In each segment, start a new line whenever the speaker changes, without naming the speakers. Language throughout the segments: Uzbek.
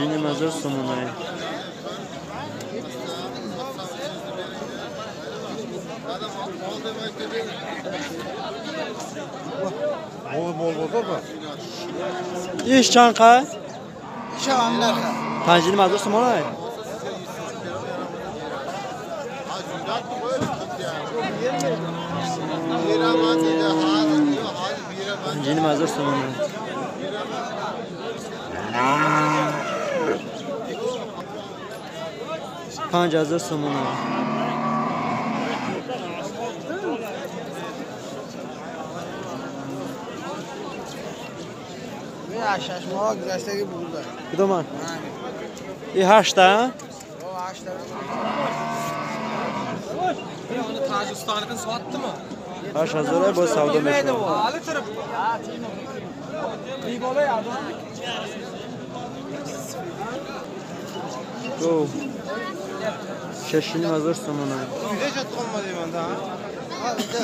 5.5 ҳазор сомонай. Иш чанд қай? 5.5 ҳазор сомонай. 5.5 ҳазор сомонай. 5 ҳазор сомонай.
6 ماه گذشتگی بوده.
کدوم؟ این هشتا؟
Sattı mı?
8 ҳазор боз савдо мешавад. Гов 6.5 ҳазор сомонай.
Necə olmadı məndə ha? Ha, indi.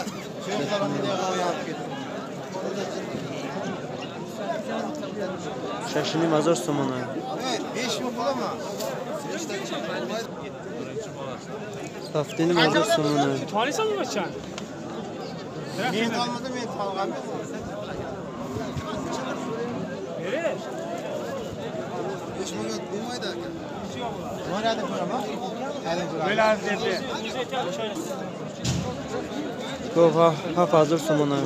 6.5 ҳазор сомонай.
Evet, 5 ming pulmi?
7.5 ҳазор сомонай.
Tanıysan mı sen?
Men tanımadım, men tanıgam. 5 ming bo'lmaydi aka. Boradi ko'raman. Hali.
Гов 7 ҳазор сомонай.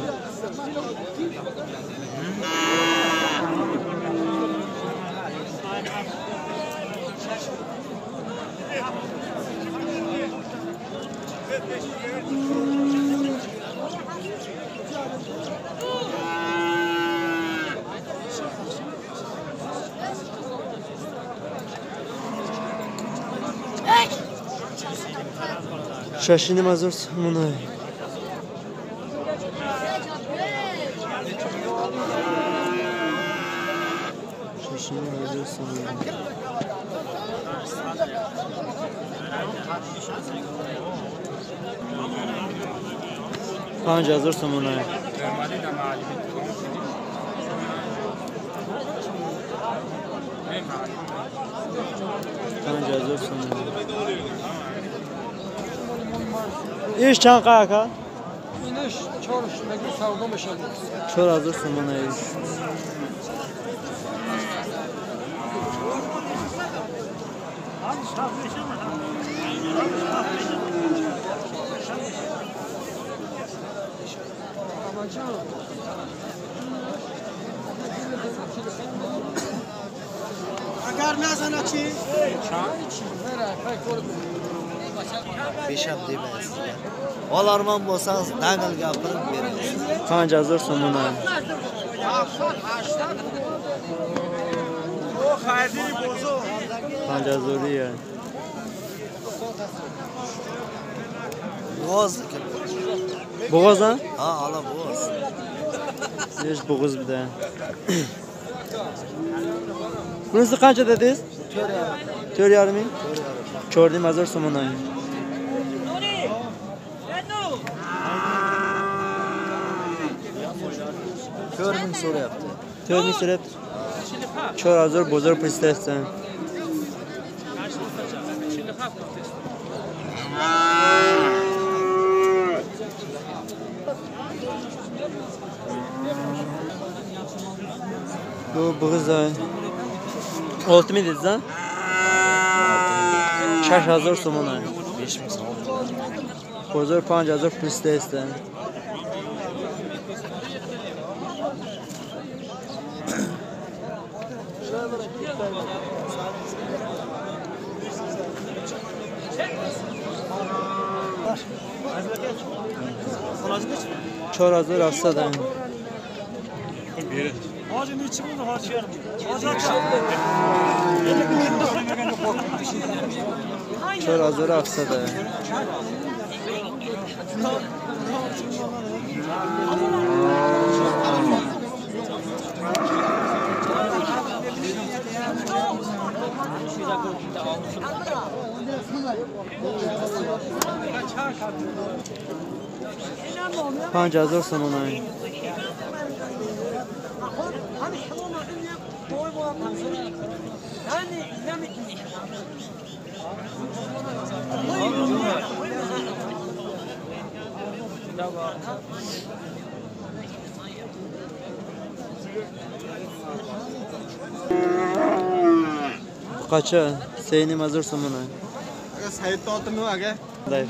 6.5 ҳазор сомонай. 6.5 ҳазор сомонай. 5 ҳазор сомонай. 5 ҳазор сомонай. Иш чанд қа, ака?
Инаш чор шудаги савдо мешавад.
4 ҳазор сомонай иш.
Агар назана чӣ?
Besham demaysiz. Olarman bo'lsangiz, dangal gapirib berasiz.
5 ҳазор сомонай. 5 ҳазория.
Bo'g'ozniki.
Bo'g'oz, ha?
Ha, ola bo'g'oz.
Иш bo'g'iz буда. Bunisi qancha dedingiz? 4,5 ming? 4.5 ҳазор сомонай.
4 ming so'rayapti.
4 ming so'rayapti. 4 ҳазор бозор пурсидастан. Bu bo'g'iz 6 ming dedingiz, ha? 6 ҳазор сомонай.
5 ming so'm.
Бозор 5 ҳазор пурсидастан. 4 ҳазор 700.
Hacı neçi buldu hacı? Hacı
4 ҳазор 700. 5 ҳазор сомонай. Buqacha seynim hazır sumuna.
Aka saytda oltimi aka?
Day.